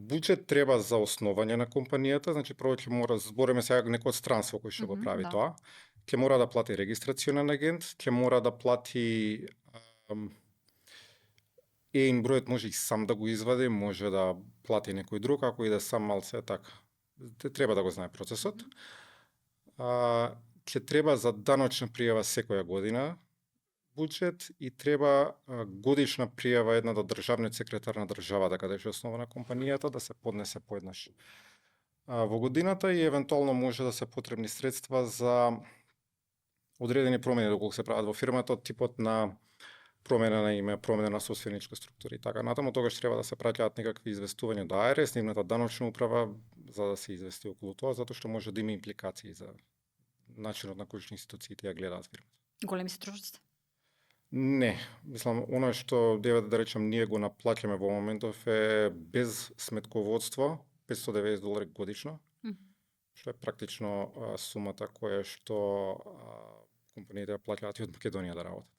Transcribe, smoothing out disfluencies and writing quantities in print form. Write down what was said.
Буџет треба за основање на компанијата, значи прво ќе мора, збориме сега некој од странство кој што го прави Да. тоа, ќе мора да плати регистрационен агент, ќе мора да плати ЕИН бројот може и сам да го извади, може да плати некој друг, ако иде сам малце така. Треба да го знае процесот. Ќе треба за даночна пријава секоја година буџет и треба годишна пријава една до државниот секретар на државата каде што е основана компанијата да се поднесе поеднаш во годината и евентуално може да се потребни средства за одредени промени доколку се прават во фирмата од типот на промена на име, промена на собственичка структура и така натаму, тогаш треба да се праќаат некакви известувања до АРС, нивната даночна управа, за да се извести околу тоа, затоа што може да има импликации за начинот на кој што институциите ја гледаат фирмата. Големи се трошоците? Не, мислам, оно што да речем ние го наплаќаме во моментов е без сметководство $590 годишно, што е практично сумата која што компаниите ја плаќаат и од Македонија да работат.